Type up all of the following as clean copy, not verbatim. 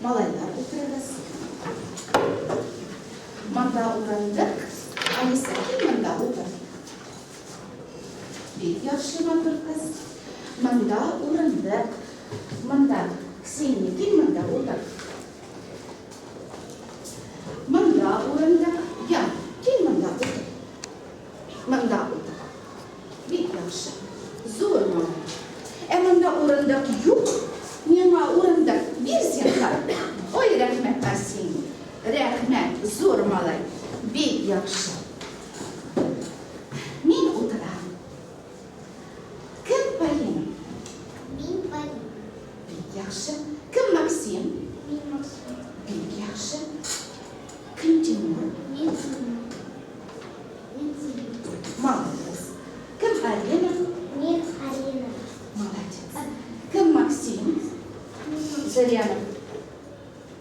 Малайлар, утырыгыз. Монда урындык. Алиса, кил монда утыр. Бик яхшы, матур кыз. Монда урындык. Монда Ксения, кил монда утыр. Монда урындык. Ян, кил монда утыр. Монда утыр. Бик яхшы. Зур малай. Ә монда урындык юк. Миңа урындык бир зинһар. Ой, рәхмәт, Арсений. Рәхмәт, зур малай. Бик яхшы. Мин утырам. Кем Полина? Мин Полина. Бик яхшы. Кем Максим? Мин Максим. Бик яхшы. Кем Тимур? Мин Тимур. Мин Тимур. Молодец. Кем Арина? Мин Арина. Молодец. Кем Максим? Мин Максим. Заряна.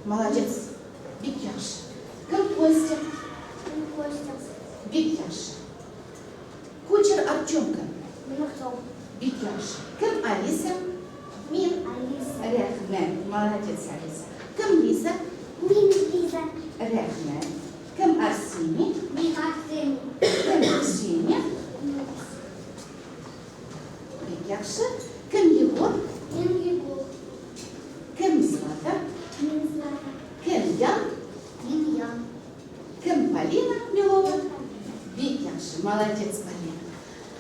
Молодец. Бик яхшы. Кем Костя? Мин Костя. Бик яхшы. Кучер Артем кем? Мин Артем. Бик яхшы. Кем Алиса? Мин Алиса. Рәхмәт. Молодец, Алиса. Кем Лиза? Мин Лиза. Рәхмәт. Кем Арсений? Мин Арсений. Кем Ксения? Бик яхшы. Кем Егор? Мин Егор. Кем Злата? Мин Злата. Кем Ян? Мин Ян. Кем Полина Милова? Бик яхшы, молодец, Полина.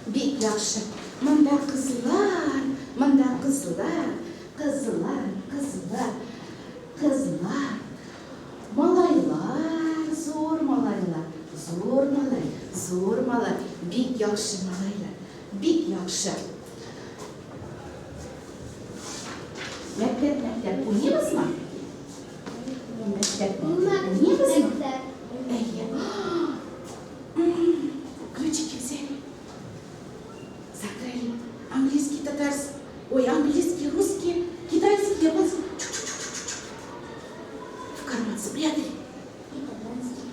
Бик яхшы. Монда кызлар, монда кызлар, кызлар, кызлар, кызлар. Малайлар, зур малайлар, зур малай, зур малай. Бик яхшы малайлар, бик яхшы. Мәктәп, мәктәп уйныйбызмы? Мәктәп, мәктәп уйныйбызмы? Әйе. Ключики взяли. Закрыли. Английский, татарский. Ой, английский, русский, китайский, японский. Чук-чук-чук-чук-чук. В карман спрятали. Итальянский.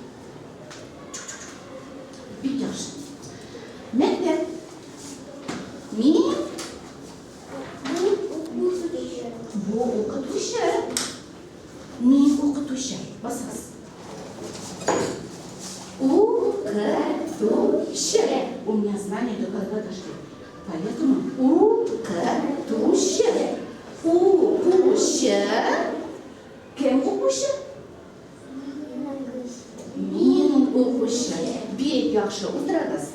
Чук-чук-чук. Бик яхшы. Мәктәп. Мин Бу укытучы. Бу укытучы. Мин укытучы. Басыгыз. Укытучы. У меня знания до когда дошли. Поэтому укытучы. Укучы. Кем укучы? Мин укучы. Бик яхшы утырыгыз.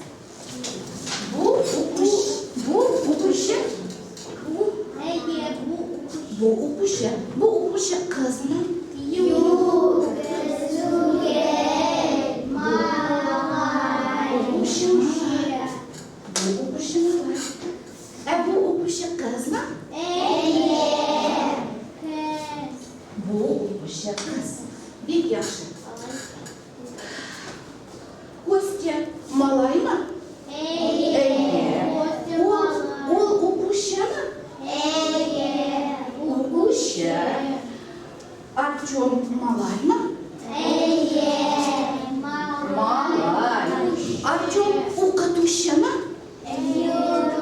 Бу укучы. Бу укучы. Бу әйе, бу укучы. Бу укучы. Бу укучы кызмы? Юк, кыз түгел, малай. Укучы малай. Бу укучы малай. Ә бу укучы кызмы? Әйе, кыз. Бу укучы кыз. Бик яхшы. Костя малаймы? Әйе, Костя Ул, малай. ул укучымы? Әйе, Укучы. Артем малаймы? Әйе, малай. Малай. Артем укытучымы? Юк,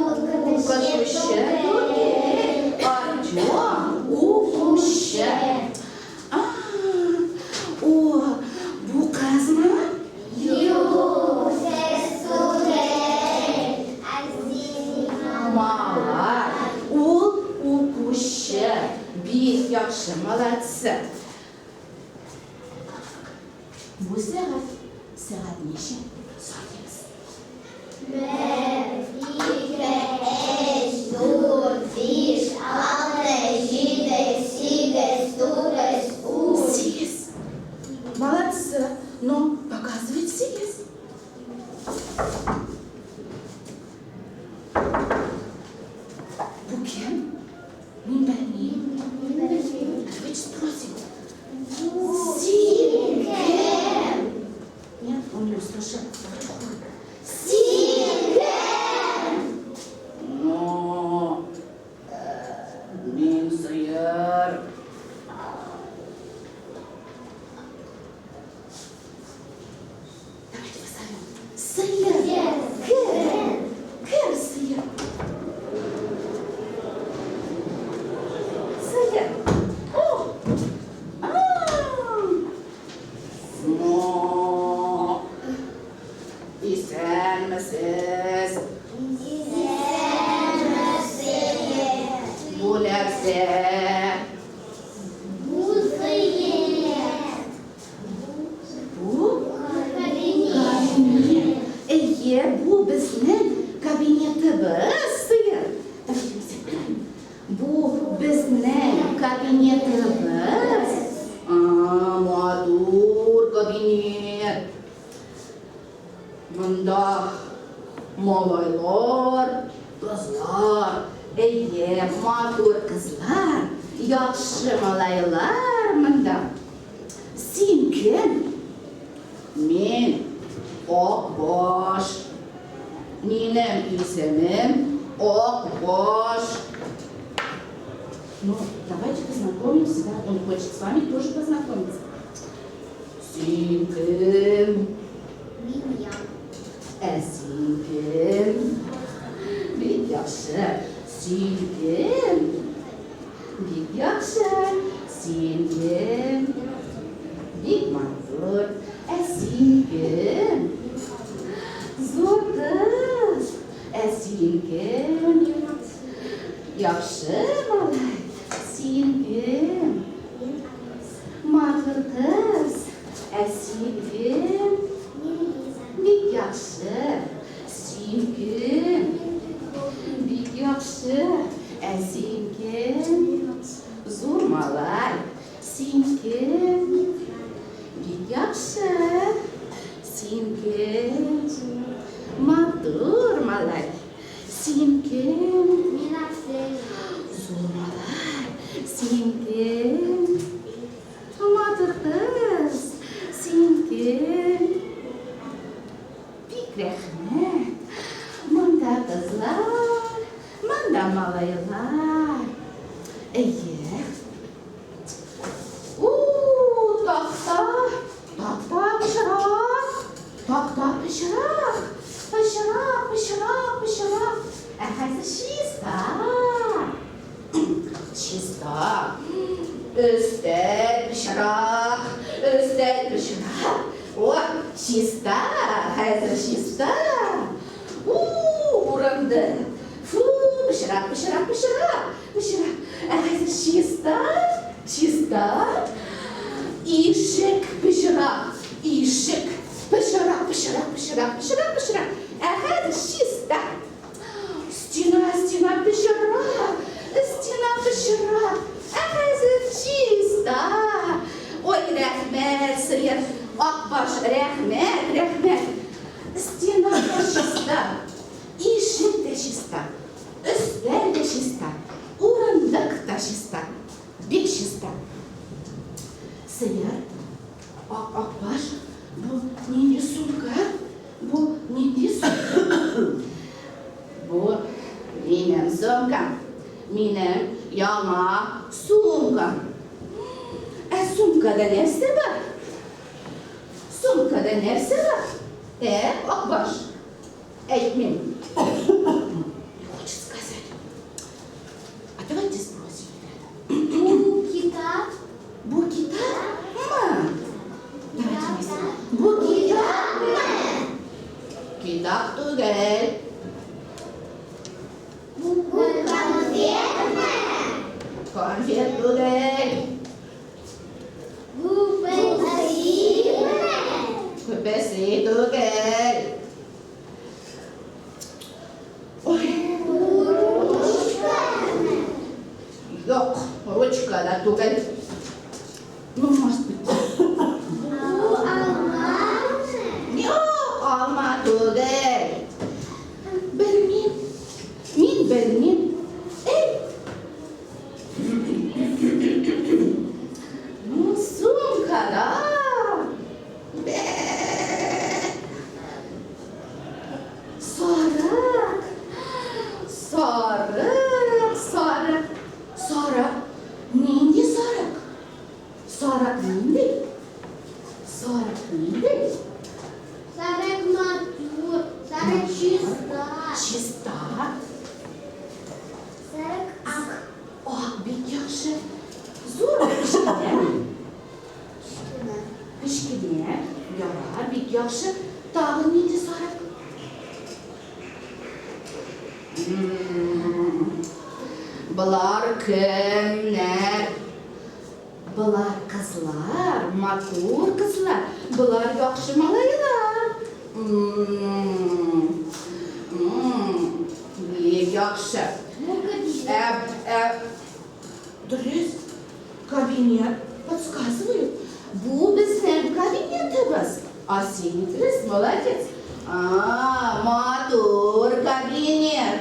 Укытучы түгел. Артем укучы. А, о, бу кызмы? Юк, кыз түгел. Арсений Малай. Ул укучы. Бик яхшы, молодцы. Бу сәгать. Сәгать ничә? Саныйбыз. Бер, ике, өч, дүрт, биш, алты, җиде, сигез, тугыз, ун. Сигез. Молодцы. Но показывает сигез. Бу кем? Мин белмим. Давайте спросим. Син кем? Нет, он не услышал. Давайте хором. Син кем? Но мин сыер. Давайте позовем. Сыер. Кер. Кер сыер. Сыер. О! А! Исәнмесез. Исәнмесез. Бу нәрсә? Бу сыер. Бу кабинет. Әйе, бу безнең кабинетыбыз, сыер. Давайте вместе. Бу безнең кабинетыбыз. А, матур кабинет. Монда малайлар, кызлар. Әйе, матур кызлар, яхшы малайлар монда. Син кем? Мин Акбаш. Минем исемем Акбаш. Ну, давайте познакомимся, да? Он хочет с вами тоже познакомиться. Син кем? Мин я. Ә син кем? Бик яхшы. Син кем? Бик яхшы. Син кем? Бик матур. Ә син кем? Зур кыз. Ә син кем? Яхшы малай. Син кем? Матур кыз. Ә син кем? Бик яхшы. Син кем? Бик яхшы. Ә син кем? Зур малай. Син кем? Бик яхшы. Син кем? Матур малай. Син кем? Зур малай. Син кем? Матур кыз. Син кем? Бик рәхмәт. Монда кызлар, монда малайлар. Әйе. У, такта, такта пычрак, такта пычрак, пычрак, пычрак, пычрак. Ә хәзер чиста. Чиста. Өстәл пычрак, өстәл пычрак. О, чиста, хәзер чиста. У, урындык. Фу, пычрак, пычрак, пычрак, пычрак. Ә хәзер чиста, чиста. Ишек пычрак, ишек пычрак, пычрак, пычрак, пычрак, пычрак. Ә хәзер чиста. Стена, стена пычрак, стена пычрак. Ә хәзер чиста. Ой, рәхмәт, сыер. Акбаш, рәхмәт, рәхмәт. Стена да чиста, ишек тә чиста, өстәл дә чиста, урындык та чиста. Бик чиста. Сыер, ак акбаш, бу нинди сумка? Бу нинди сумка? Бу минем сумкам. Минем яңа сумкам. Ә сумкада нәрсә бар? Сумкада нәрсә бар? Ә, Акбаш? Әйтмим. Не хочет сказать. А давайте спросим, ребята. Бу китап. Бу китапмы? Давайте вместе. Бу китапмы? Китап түгел. Бу конфетмы? Конфет түгел. Бу песиме? Песи түгел. Ой, Бу ручкамы? юк, ручка да түгел. Ну, может быть. Бу алмамы? Юк, алма түгел. Белмим. Мин белмим. Эй! Ну, сумкада. Бә. Сарык. Сарык, сарык. Сарык. Нинди сарык? Сарык нинди? Сарык нинди? Сарык матур, сарык чиста. Чиста. Сарык ак. Ак, бик яхшы. Зур, кечкенә. Кечкенә. Кечкенә. Ярар, бик яхшы. Тагын нинди сарык? Болар кемнәр? Болар кызлар, матур кызлар. Болар яхшы малайлар. Бик яхшы. Ә, ә, дөрес, кабинет подсказывает. Бу безнең кабинетыбыз. А син дөрес, молодец. А, матур кабинет.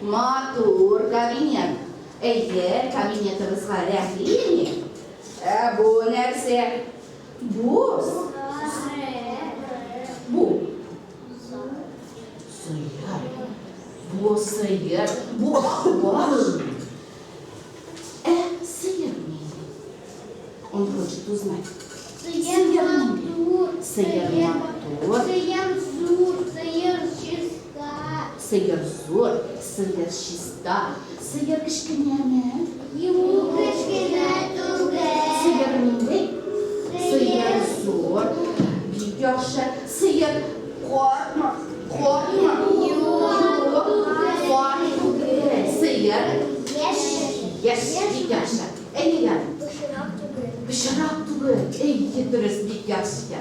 Матур кабинет. Әйе, кабинетыбызга рәхим. Ә бу нәрсә? Бу. Бу. Сыер. Бу сыер. Бу акбаш. Ә сыер нинди? Он хочет узнать. Сыер матур. Сыер матур. Сыер зур, сыер чиста. Сыер зур, сыер чиста. Сыер кечкенәме? Юк, кечкенә түгел. Сыер нинди? Сыер зур. Бик яхшы. Сыер картмы? Картмы? Юк. Карт түгел. Сыер Яшь. яшь, бик яхшы. Әйе, Пычрак түгел. пычрак түгел. Әйе, дөрес, бик яхшы.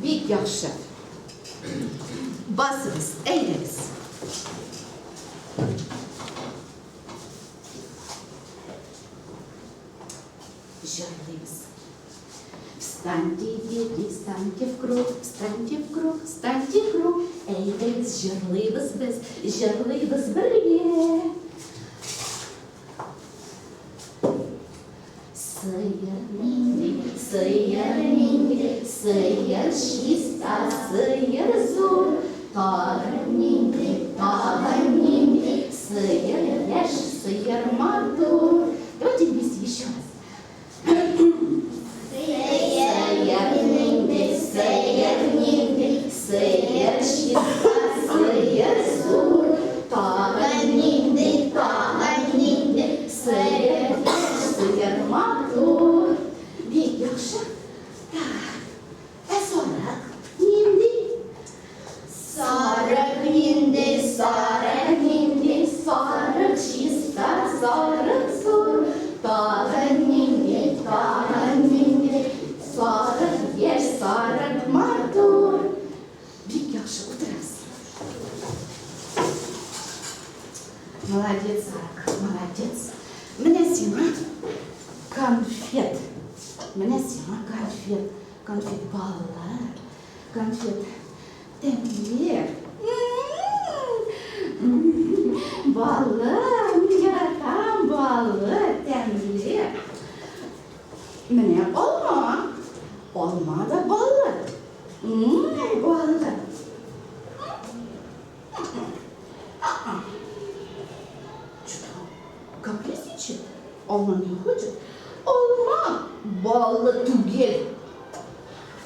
Бик яхшы. Басыгыз, әйдәгез. Җырлыйбыз. Встаньте, дети, встаньте в круг, встаньте в круг, встаньте в круг. Әйдәгез, җырлыйбыз без, җырлыйбыз бергә. Сыер нинди, сыер нинди, сыер чиста, сыер зур. Тагын нинди, тагын нинди, сыер яшь, сыер матур. Давайте вместе еще раз. Сыер нинди, сыер нинди, сыер чиста, сыер зур. Тагын нинди, тагын нинди, сыер яшь, сыер матур. Бик яхшы. Так, ә сарык нинди? Сарык нинди, сарык нинди, сарык чиста, сарык зур. Тагын нинди, тагын нинди, сарык яшь, сарык матур. Бик яхшы, утырыгыз. Молодец, сарык, молодец. Менә сиңа конфет. Менә сиңа конфет. Конфет баллы, конфет тәмле. Баллы, мин яратам баллы, тәмле. Менә алма. Алма да баллы. Баллы. Что-то капризничает? Алма не хочет. Алма баллы түгел.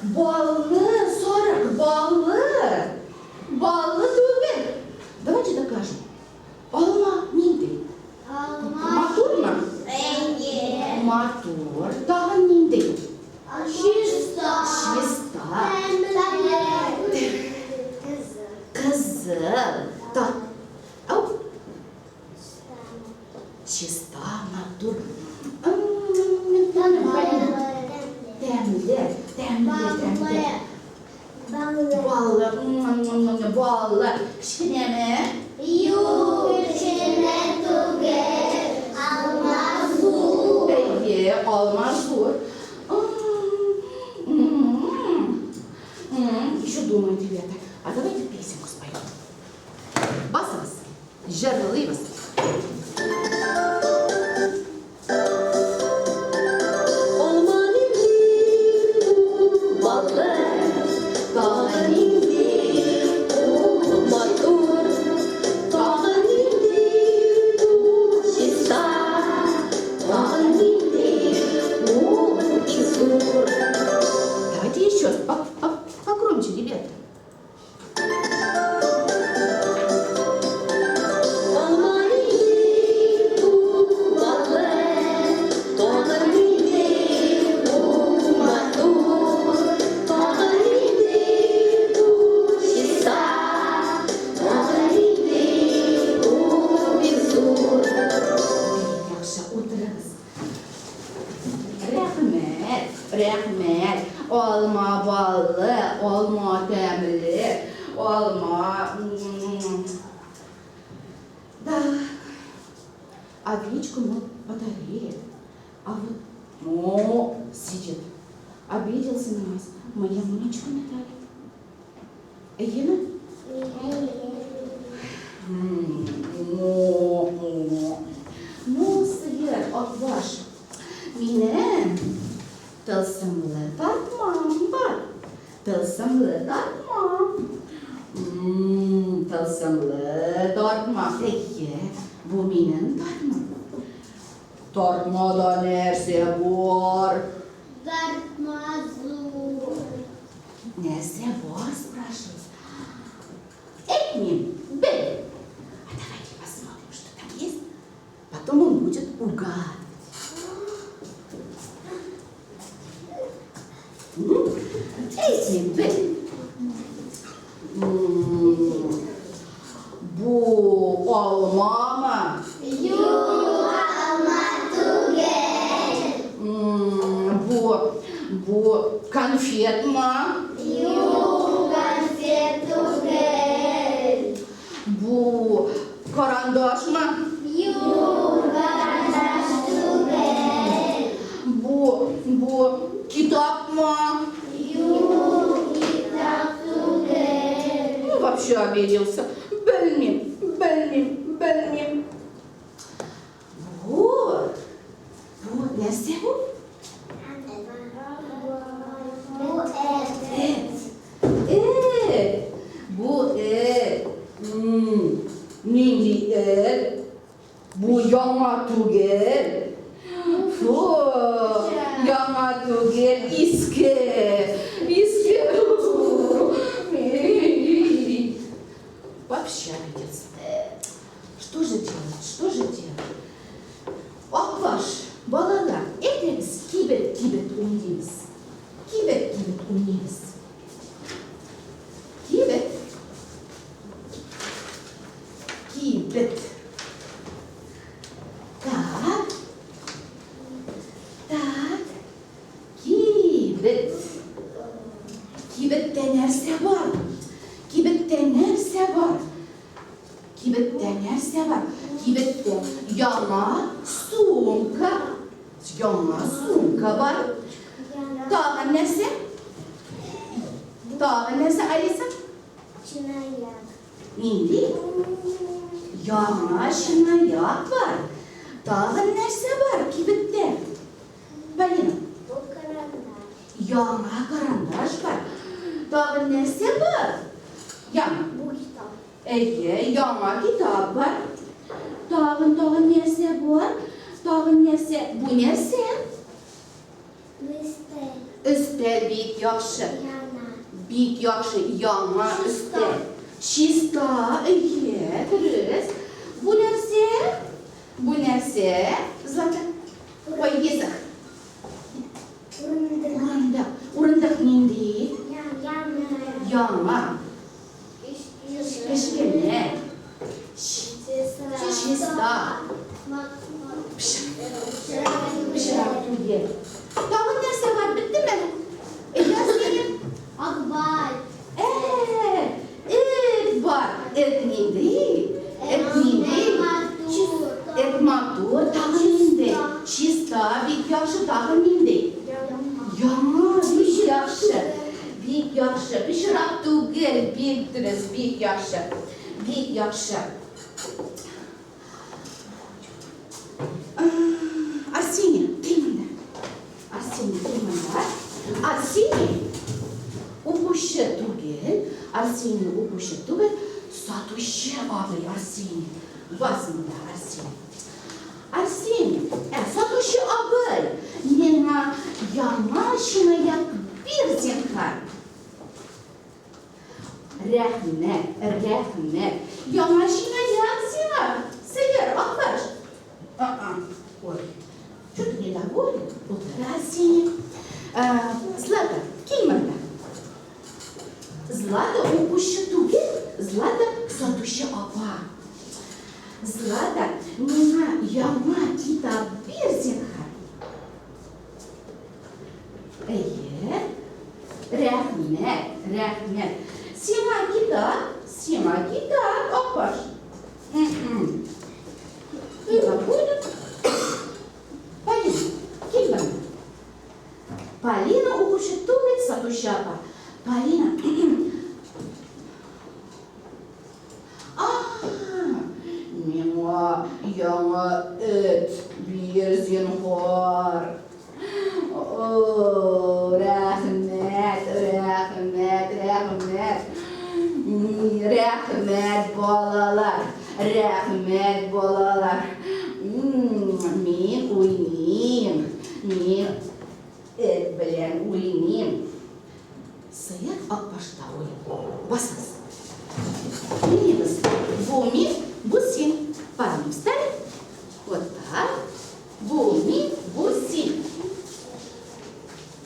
Баллы, сарык, баллы. Баллы түгел. Давайте докажем. Алма нинди? Алма. Матурмы? Әйе. Матур. Тагын нинди? Чиста. Чиста. Тәмле. Кызыл. Так. Ау. Чиста, матур. Тәмле, тәмле, тәмле. Баллы. Баллы, баллы. Кечкенәме? Юк, кечкенә түгел. Алма зур. Әйе, алма зур. Еще думают, ребята. А давайте песенку споем. Басыгыз, җырлыйбыз. Алма нинди, баллы, тагын нинди, ул матур, тагын нинди, ул чиста, тагын нинди, ул бик зур. Давайте еще раз, погромче, ребята. Алма тәмле, алма. Да, овечку мы подарили, а вот Мо сидит, обиделся на нас, мы ямочку не дали. Әйеме? Мо, мо. Мо сыер, акбаш. Минем тылсымлы тартмам бар. Тылсымлы тартмам. Тылсымлы тартма. Әйе, бу минем тартмам. Тартмада нәрсә бар? Тартма зур. Нәрсә бар, спрашивают. Әйтмим, бел. А давайте посмотрим, что там есть. Потом он будет угадывать. Әйтмим, бел. Бу алмамы? Юк, алма түгел. Бу конфетмы? Юк, конфет түгел. Бу карандашмы? Юк, карандаш түгел. Бу китапмы? Юк, китап түгел. Ну, вообще обиделся. Белмим, белмим, белмим. Бу нәрсә бу? Бу эт. Эт. Эт. Бу эт. Нинди эт? Бу яңа түгел. Фу, яңа түгел, иске. Иске. Вообще обиделся. Что же делать? Что же делать? Акбаш, балалар, әйдәгез кибет-кибет уйныйбыз. Кибет-кибет уйныйбыз. Кибет. Кибет. Так. Так. Кибет. Кибеттә нәрсә бар? Кибеттә нәрсә бар? Кибеттә нәрсә бар? Кибеттә яңа сумка. Яңа сумка бар. Тагын нәрсә? Тагын нәрсә, Алиса? Чынаяк. Нинди? Яңа чынаяк бар. Тагын нәрсә бар кибеттә? Полина. Бу карандаш. Яңа карандаш бар. Тагын нәрсә бар? Яңа. Бу китап. Әйе, яңа китап бар. Тагын, тагын нәрсә бар? Тагын нәрсә? Бу нәрсә? Өстәл. Өстәл бик яхшы. Яңа. Бик яхшы, яңа өстәл. Чиста, әйе, дөрес. Бу нәрсә? Бу нәрсә? Злата. Ой, язык. Урындык. Урындык. Урындык нинди? Яңа. Яңа. Кечкенә. Чиста. Пычрак түгел. Тагын нәрсә бар? Беттеме? Ясмин. Акбай. Эт бар. Эт нинди? Эт нинди? Эт матур. Тагын нинди? Чиста, бик яхшы. Тагын нинди? Яңа, бик яхшы. Бик яхшы. Пычрак түгел, бик дөрес, бик яхшы. Бик яхшы. Арсений, кил монда. Арсений, кил монда. Арсений укучы түгел, Арсений укучы түгел, сатучы абый Арсений. Бас монда, Арсений. Арсений, сатучы абый, миңа яңа чынаяк бир зинһар. Рәхмәт, рәхмәт. Яңа чынаяк сиңа, сыер, акбаш. А-а, ой, что-то недоволен. Утыр, Арсений. Злата, кил монда. Злата укучы түгел, Злата сатучы апа. Злата, миңа яңа китап бир зинһар. Әйе, рәхмәт, Рәхмәт. Сиңа китап, сиңа китап, Акбаш. Китап куйдык. Полина, кил монда. Полина укучы түгел, сатучы апа. Полина. А, миңа яңа эт бир, зинһар. О, рәхмәт, рәхмәт, рәхмәт. Рәхмәт, балалар, рәхмәт, балалар. Мин уйныйм, мин эт белән уйныйм. Сыер Акбашта уйный. Басыгыз. Уйныйбыз. Бу мин, бу син. Парами встали. Вот так. Бу мин, бу син.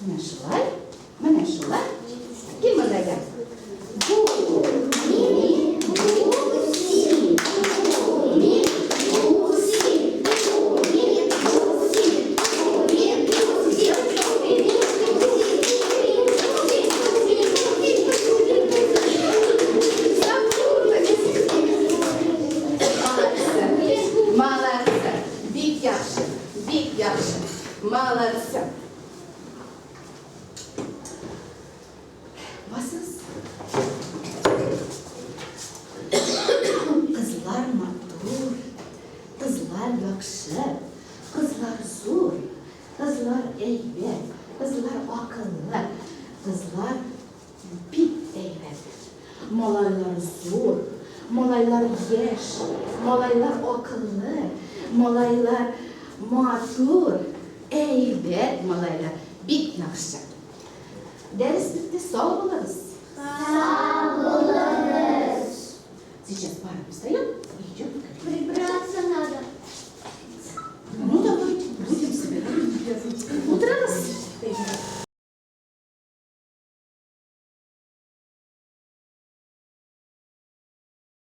Менә шулай, менә шулай. Кил монда, я. Бу мин, бу син. Бу мин, бу син. Бу мин, бу син. Бу мин, бу син. Бу мин, бу син. Бу мин, бу син. Бу мин, бу син. Запутались. Молодцы. Молодцы. Бик яхшы, бик яхшы. Молодцы. Басыгыз. Кызлар матур, кызлар яхшы, кызлар зур, кызлар әйбәт, кызлар акыллы, кызлар бик әйбәт. Малайлар зур, малайлар яшь, малайлар акыллы, малайлар матур, әйбәт малайлар, бик яхшы. Дәрес бетте, сау булыгыз. Сау булыгыз. Сейчас парами встаем и идем в коридор.